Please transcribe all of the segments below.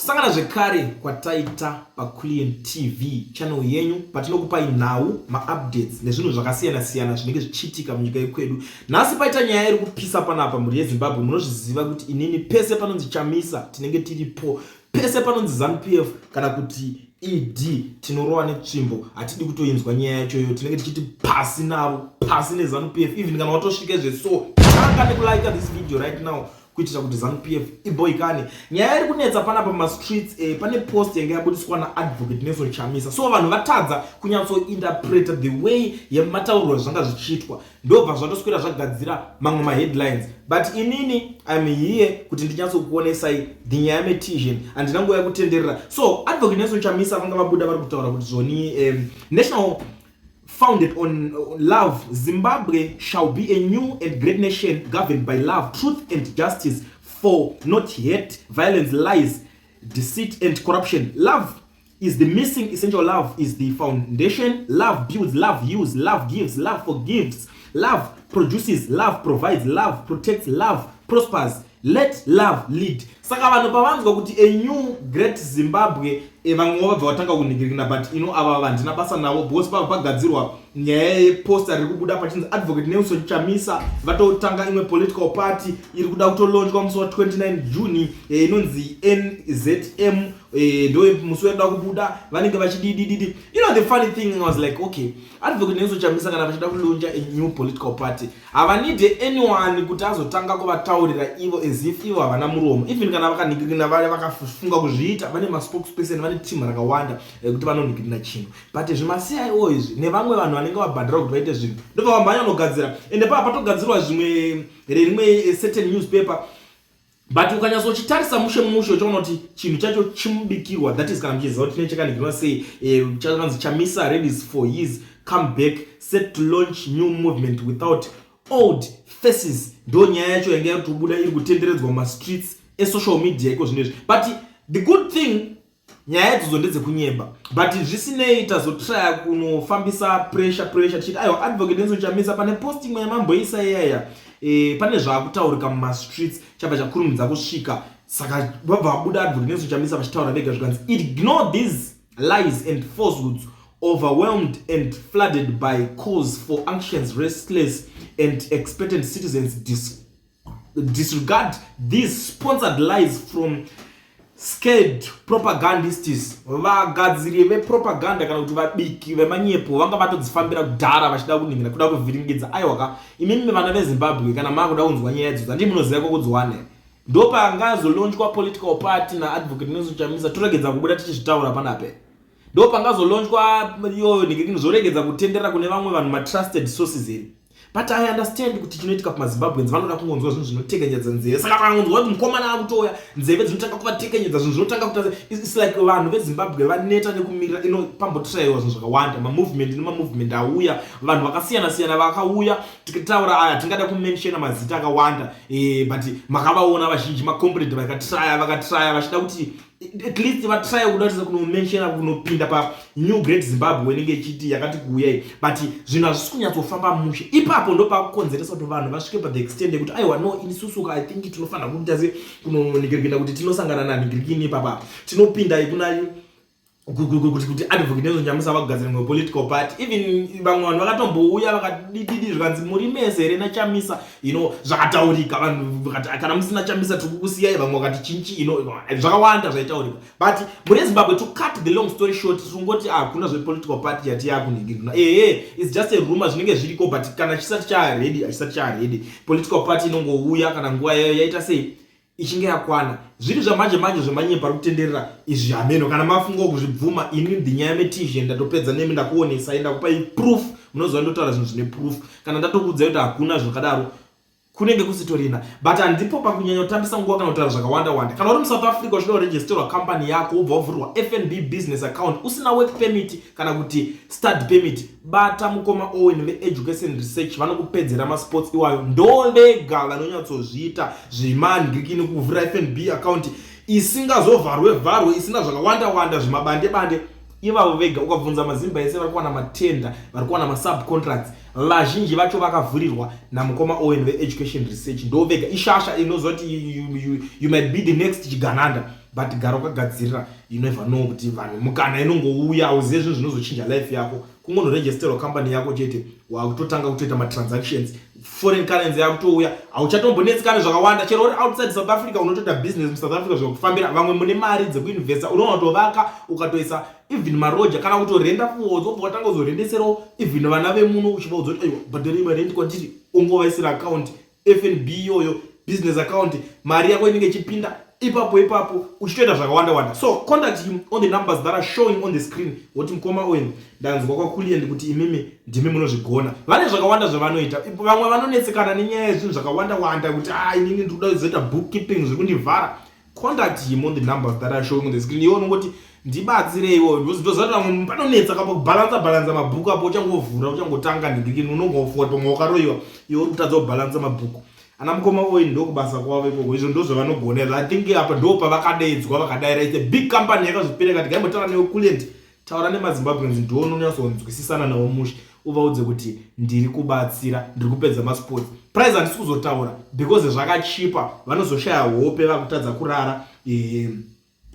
Kusangana zvekare kwataita paCulian TV channel yenyu patinokupai nhau, maupdates nezvinhu zvakasiyana-siyana zvinenge zvichiitika munyika yekwedu. Nhasi paita nyaya iri kupisa panapa mhuri yeZimbabwe. Munozviziva kuti inini pese panonzi Chamisa tinenge tiripo, pese panonzi ZANU PF kana kuti ED tinorova netsvimbo, hatidi kutoinzwa nyaya yacho iyoyo, tinenge tichiti pasi navo, pasi neZANU PF. Even kana watosvika izve, so tanga nekulike this video right now kuitira kuti ZANU PF iboikane. Nyaya iri kunetsa panapa mumastreets, pane post yange yabudiswa naAdvocate Nelson Chamisa, so vanhu vatadza kunyatsointerpreta the way yemataurirwo zvanga zvichiitwa, ndobva zvatoswera zvagadzira mamwe maheadlines. But inini I'm here kuti ndinyatsokuonesai the nyaya metision, handina nguva yekutenderera. So Advocate Nelson Chamisa vanga vabuda vari kutaura kuti zvoni national founded on love, Zimbabwe shall be a new and great nation governed by love, truth and justice, for not hate, violence, lies, deceit and corruption. Love is the missing essential. Love is the foundation. Love builds, love heals, love gives, love forgives, love produces, love provides, love protects, love prospers. Let love lead. Saka vanhu pavanzwa kuti a new great Zimbabwe, vamwe vabva vatanga kunhingirikina, but ino ava vandina basa navo because pabva pagadzirwa nyaya yeposter riri kubuda pachinzi Advocate Nelson Chamisa vatotanga imwe political party iri kuda kutolaunchwa musi wa29 June, inonzi NZM, ndo musi wekuda kubuda vanenge vachididididi. You know, the funny thing was like, okay, Advocate Nelson Chamisa kana vachida kulauncha a new political party, havanide anyone kuti azotanga kuvataurira ivo, as if ivo havana muromo. Even kana vakanhingirina, vakafunga kuzviita, vane maspokesperson, vane team rakawanda rekuti vanonhingirina chinhu. But zvemaCIO izvi nevamwe vanhu vanenge vabhadhara kuti vaite zvinhu, ndobva vamhanya vanogadzira. Ende paa patogadzirwa zvimwe rerimwe certain newspaper, but ukanyatsochitarisa mushe mushe, uchaona kuti chinhu chacho chimubikirwa. That is, kana muchiziva kuti chinenge chakanhingirwa sei, chakanzi "Chamisa readies for his comeback, set to launch new movement without old faces". Ndo nyaya yacho yange yakutobuda iri kutenderedzwa mumastreets esocial media iko zvino izvi. But the good thing, nyaya idzodzo ndedzekunyemba, but zvisinei tazotraya kunofambisa pressure tichiti aiwa, Advocate Nelson Chamisa, pane post imwe yamamboisa iyaya, pane zvaakutaurika mumastreets, chabva chakurumidza kusvika. Saka vabva vabuda Advocate Nelson Chamisa vachitaura vega, zvikanzi, "Ignore these lies and falsehoods overwhelmed and flooded by calls for actions. Restless and expectant citizens, disregard these sponsored lies from scared propagandists." Vagadziri vepropaganda kana kuti vabiki vemanyepo vanga vatodzifambira kudhara vachida kuningira kuda kuvhiringidza. Aiwaka, imimi vana veZimbabwe, kana maakuda kunzwa nyaya idzodzo, handii munoziva kwokudziwana. Ndo pangazolaunchwa political party naAdvocate Nelson Chamisa, toregedza kubuda tichizvitaura panape. Ndo pangazolaunchwa iyo nhingi, zvoregedza kutenderera kune vamwe vanhu, matrusted sources eri. But I understand kuti chinoitika kumaZimbabweans, vanoda kungonzwa zvinhu zvinotekenyedza nzeve. Saka vakangonzwa kuti mukomana akutouya, nzeve dzinotanga kuvatekenyedza, zvinhu zvinotanga kuta. It's like vanhu veZimbabwe vaneta nekumirira. Ino pambotraiwa zvinhu zvakawanda, mamovement nemamovement auya, vanhu vakasiyana siyana vakauya. Tikitaura aya, tingada kumenshena mazita akawanda, but makavaona vazhinji, macomrade vakatraya, vakatraya vachida kuti at least vatraya kuda kuti kunomenshena kunopinda panew great Zimbabwe inenge ichiti yakati kuuyai, but zvinhu hazvisi kunyatsofamba mushe. Ipapo ndo pakukonzeresa kuti vanhu vasvike pathe extent yekuti aiwa, no, isusuka I think tinofanira kuita se kunonhingirikina kuti tinosangana nanhingirikini ipapa, tinopinda kuna kuti Advocate Nelson Chamisa vakugadzira imwe political party. Even vamwe vanhu vakatombouya vakadididi, zvikanzi muri mese here naChamisa? Zvakataurika, vanhu vakati kana musina Chamisa tiri kukusiyai, vamwe vakati chinchi, zvakawanda zvaitaurika. But muri Zimbabwe, to cut the long story short, tingoti hakuna zvepolitical party yati yakunhingirina. Ehe, it's just a rumor, zvinenge zviriko, but kana chisati chaready, hachisati chaready. Political party inongouya kana nguva yayo yaita sei, ichinge yakwana. Zviri zvamanje manje zvemanyepo ari kutenderera izvi, hameno kana mafunga kuzvibvuma. Ini the nyaya metizhen, ndatopedza nemi, ndakuonesai, ndakupai proof. Munoziva ndotaura zvinhu zvine proof. Kana ndatokuudzai kuti hakuna zvakadaro, kunenge kusitorina. But handipo pakunyanya kutambisa nguva kana kutaura zvakawanda wanda. Kana uri muSouth Africa uchida kuregisterwa company yako, wobva wavhurirwa FNB business account usina work permit kana kuti study permit, bata mukoma Owen veEducation Research, vanokupedzera masports iwayo. Ndo vega vanonyatsozviita zvemangirikini kuvhura FNB account isingazovharwe vharwe, isina zvakawanda wanda zvimabande bande. Ivavo vega, ukabvunza mazimba ese vari kuwana matenda, vari kuwana masubcontracts, vazhinji vacho vakavhurirwa namukoma Owen veEducation Research. Ndo vega ishasha inozoti you might be the next chigananda. But gara wakagadzirira, you never know kuti vanhu mukana inongouya, auzive zvinhu zvinozochinja life yako. Kungonoregisterwa company yako chete, wakutotanga kutoita matransactions, foreign currency yakutouya, hauchatombonetsekani zvakawanda. Chero uri outside South Africa, unotoita business muSouth Africa, zvekufambira. Vamwe mune mari dzekuinvesta, unoona kutovaka, ukatoisa even maroja kana kutorenda fuodzi, wobva watanga kuzorendeserawo even vana vemuno, uchivaudza kuti, "Aiwa, bhadharei marendi kwandiri." Ungovaisira account FNB iyoyo, business account, mari yako inenge ichipinda ipapo ipapo, uchitoita zvakawanda wanda. So contact him on the numbers that are showing on the screen. Woti, "Mukoma Owen, ndanzwa kwaKuliend kuti imimi ndimi munozvigona." Vane zvakawanda zvavanoita. Vamwe vanonetsekana nenyaya yezvinhu zvakawanda wanda kuti, "A ah, inini ndikuda kuzoita bookkeeping, zviri kundivhara." Contact him on the numbers that are showing on the screen. Iwe unongoti, "Ndibatsireiwo." Ndoziva kuti vamwe panonetsa kapo kubhalansa bhalansa mabhuku apo. Uchangovhura, uchangotanga nhingirikini, unongofuwa pamwe wakaroyiwa, iwe uri kutadza kubhalansa mabhuku. Ana mukoma Owen ndokubasa kwavo ikoko, izvo ndo zvavanogona. I think apa ndo pavakadaidzwa, vakadaira. It's a big company yakazvipira. Kati gaimbotaura neweKuliend, taura nemaZimbabweans, ndounonyatsonzwisisana navo mushe, uvaudze kuti ndiri kubatsira, ndiri kupedza masports. Price handisi kuzotaura because zvakachipa, vanozoshaya hope, vakutadza kurara,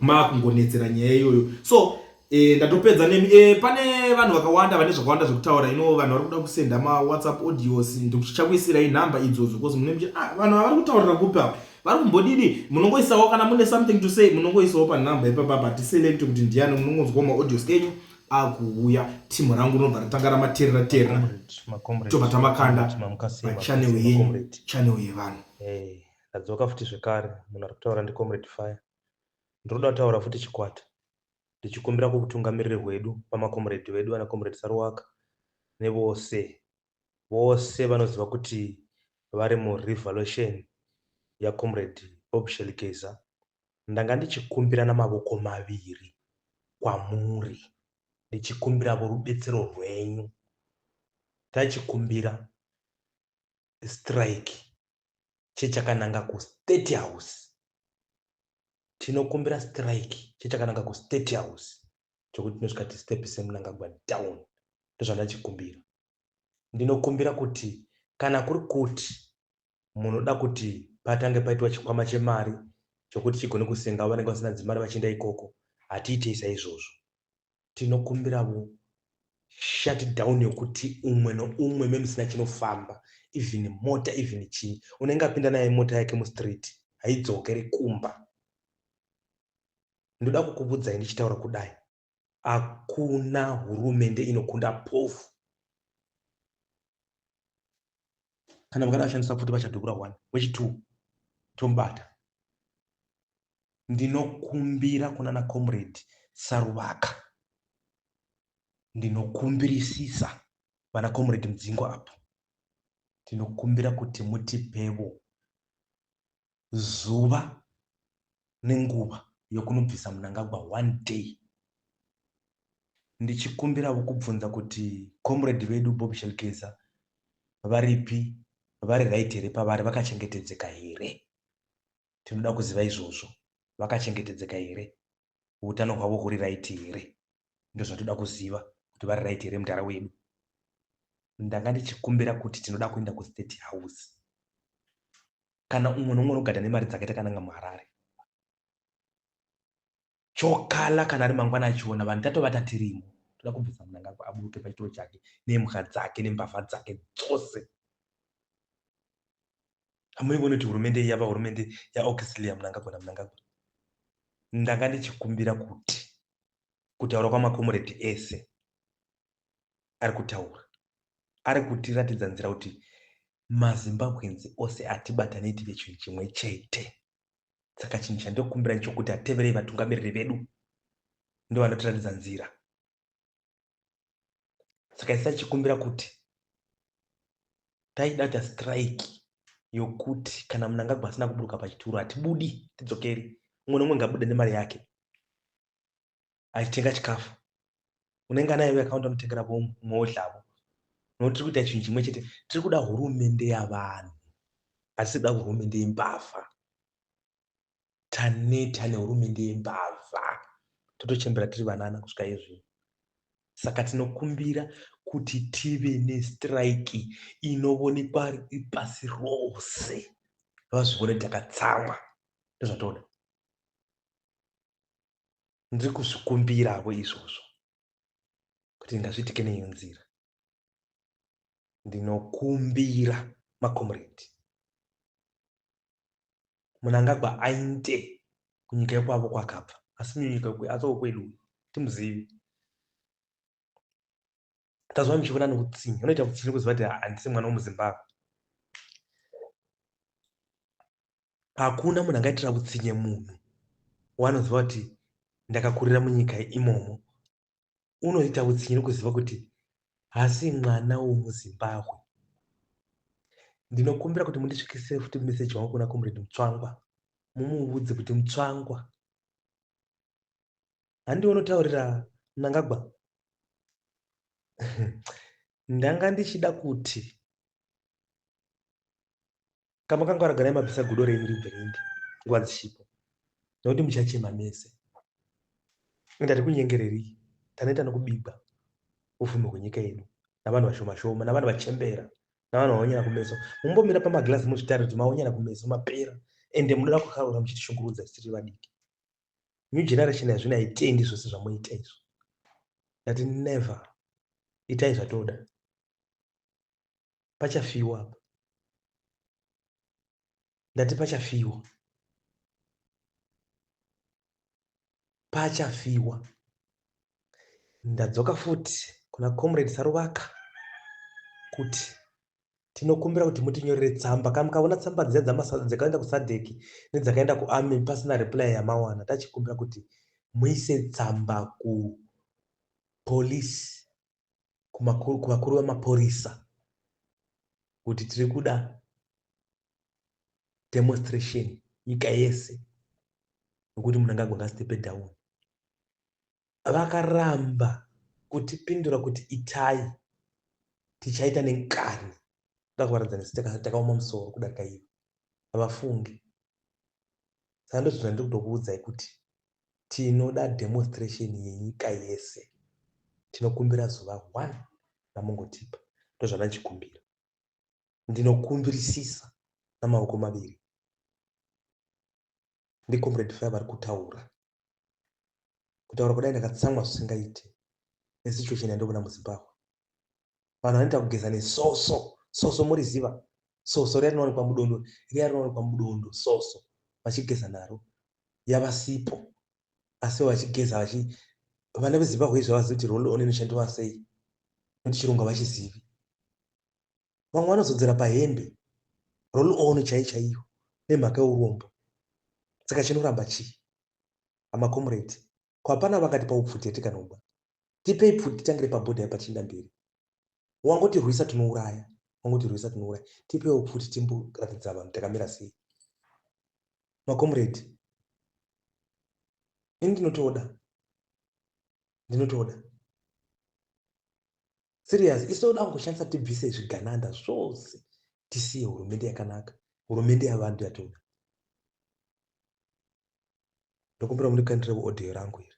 makungonetsera nyaya iyoyo. So ndatopedza nemi. Pane vanhu vakawanda vane zvakawanda zvekutaura ino. Vanhu vari kuda kusenda maWhatsApp audios, ndichakuisirai nhamba idzodzo because mune muchi, ah, vanhu vari kutaurira kupi ava, vari kumbodidi. Munongoisawo kana mune something to say, munongoisawo panhamba ipapapa, tiselect kuti ndiani. Munongonzwawo maaudios enyu akuuya, timu rangu rinobva ratanga ramateerera teerera, tobva tamakanda pachannel yenyu, channel yevanhu. Ndadzoka futi zvekare. Munhu ari kutaura ndiComrade Fire. Ndinoda kutaura futi chikwata, ndichikumbira kuutungamiriri hwedu, pamacomrade vedu, vana Comrade Saruwaka nevose vose vanoziva kuti vari murevolution yaComrade Bob Shelikeza. Ndanga ndichikumbira namavoko maviri kwamuri, ndichikumbiravo rubetsero rwenyu. Tachikumbira strike chechakananga kuState House. Tinokumbira strike chechakananga kuState House, chokuti tinosvika tistepise Mnangagwa down. Ndozvandachikumbira. Ndinokumbira kuti kana kuri kuti munoda kuti patange paitwa chikwama chemari chokuti chigone kusenga vanenge vasina dzimari vachienda ikoko, hatiitei saizvozvo. Tinokumbiravo shut down yokuti umwe noumwe memusina chinofamba, even mota, even chii, unenge apinda naye mota yake mustreet, haidzokeri kumba. Ndoda kukubudzai ndichitaura kudai, hakuna hurumende inokunda pofu. Kana vakada kushandisa futi, vachadhukura 1 wechi2 tomubata. Ndinokumbira kuna naComrade Saruvaka, ndinokumbirisisa vana Comrade Mudzingwa apo, tinokumbira kuti mutipevo zuva nenguva yokunobvisa Mnangagwa, one day. Ndichikumbiravo kubvunza kuti comrade vedu Bob Shelkeza varipi, vari right here, pavari vakachengetedzeka here? Tinoda kuziva izvozvo. Vakachengetedzeka here? Utano hwavo huri right here? Ndozvatoda kuziva, kuti vari right here mudhara wedu. Ndanga ndichikumbira kuti tinoda kuenda kuState House. Kana umwe nomumwe unogada nemari dzake, takananga muHarare chokala. Kana ari mangwana achiona vanhu, tatovata tirimo. Toda kubvisa Mnangagwa, aburuke pachituro chake nembwa dzake nembavha dzake dzose. Hamuioni kuti hurumende iyi yava hurumende yaAuxilia Mnangagwa naMnangagwa? Ndanga ndichikumbira kuti kutaura kwamacomrade ese ari kutaura, ari kutiratidza nzira kuti maZimbabweans ose atibatanei, tive chinhu chimwe chete. Saka chinhu chandinokumbira ndechokuti ateverei vatungamiriri vedu, ndo vanotiratidza nzira. Saka isi tachikumbira kuti taida kuita strike yokuti kana Mnangagwa asina kuburuka pachituro, hatibudi, tidzokeri. Umwe nomumwe ngabude nemari yake achitenga chikafu. Unenge anayo yakawanda, unotengera mumwe wodlavo, nokuti tiri kuita chinhu chimwe chete. Tiri kuda hurumende yavanhu, hatisi kuda hurumende yembavha. Taneta nehurumende yembavha, totochembera tiri vanana kusvika izvino. Saka tinokumbira kuti tive nestrike inoonekwa pasi rose, vazvione takatsamwa. Ndozvatoda. Ndiri kuzvikumbiravo izvozvo kuti ngazviitike neiyo nzira. Ndinokumbira makomuredi Mnangagwa ainde kunyika yekwavo kwakabva, asi munyika asi wokwedu timuzivi. Tazwa muchiona neutsinye, unoita utsinye kuziva kuti handisi mwana wemuZimbabwe. Hakuna munhu angaitira utsinye munhu wanoziva kuti ndakakurira munyika imomo. Unoita utsinye nekuziva kuti hasi mwana womuZimbabwe. Ndinokumbira kuti mundisvikisire futi message wangu kuna Comrade Mutsvangwa, mumuudze kuti Mutsvangwa handi unotaurira Mnangagwa. Ndanga ndichida kuti kamakangwara garai mabvisa gudo renyu ribve rinde nguva dzichipo, nekuti muchachema mese. Ndati kunyengererei, tanoita nokubigwa ufumi hwenyika yedu navanhu vashoma shoma, navanhu vachembera, navanhu vaonyana kumeso. Mumbomira pamagirazi muzvitare kuti maonyana kumeso mapera, ende munoda kukaura muchitishungurudza tiri vadiki. New generation yazvino haitendi zvose zvamoita izvo. Ndati never, itai zvatoda, pachafiwa apa. Ndati pachafiwa, pachafiwa. Ndadzoka futi kuna Comrade Saruvaka kuti tinokumbira kuti mutinyorere tsamba. Kana mukaona tsamba dziya dzakaenda kuSADC nedzakaenda kuarmy pasina reply yamawana, tachikumbira kuti muise tsamba kupolice, kuvakuru vemapurisa kuti tiri kuda demonstration nyika yese nokuti Mnangagwa ngastepe down. Vakaramba kutipindura kuti itai, tichaita nenkani. Toda kuvaratidza nesu takaoma musoro kudarika ivo, havafungi. Saka ndozvo zvandiri kutokuudzai kuti tinoda demonstration yenyika yese. Tinokumbira zuva 1 ramungotipa, ndozvandichikumbira. Ndinokumbirisisa namaoko maviri. NdiComrade Fire vari kutaura. Kutaura kudai ndakatsamwa zvisingaite nesituation yandinoona muZimbabwe. Vanhu vanoita kugeza nesoso. Soso muriziva? Soso riya rinowanikwa mudondo, riya rinowanikwa mudondo, soso vachigeza naro. Yava sipo. Asi vachigeza vachi vana veZimbabwe izvo havazivi kuti roll on inoshandiwa sei. Nekuti chirungu havachizivi. Vamwe vanozodzera pahembe roll on chai chaiyo nemhaka yeurombo. Saka chinoramba chii? Hama comrade, kwapana vakati paupfuti yatikanomba. Tipei pfuti titangire pabhodha yepatinda mberi. Wangotirwisa tinouraya, wangotirwisa tinouraya. Tipeiwo pfuti timboratidza vanhu takamira sei. Makomrade, ini ndinotoda, ndinotoda. Serious, isu toda kungoshandisa tibvise zvigananda zvose, tisiye hurumende yakanaka, hurumende yavanhu yatoda. Ndokumbira mundikandire audio rangu iri.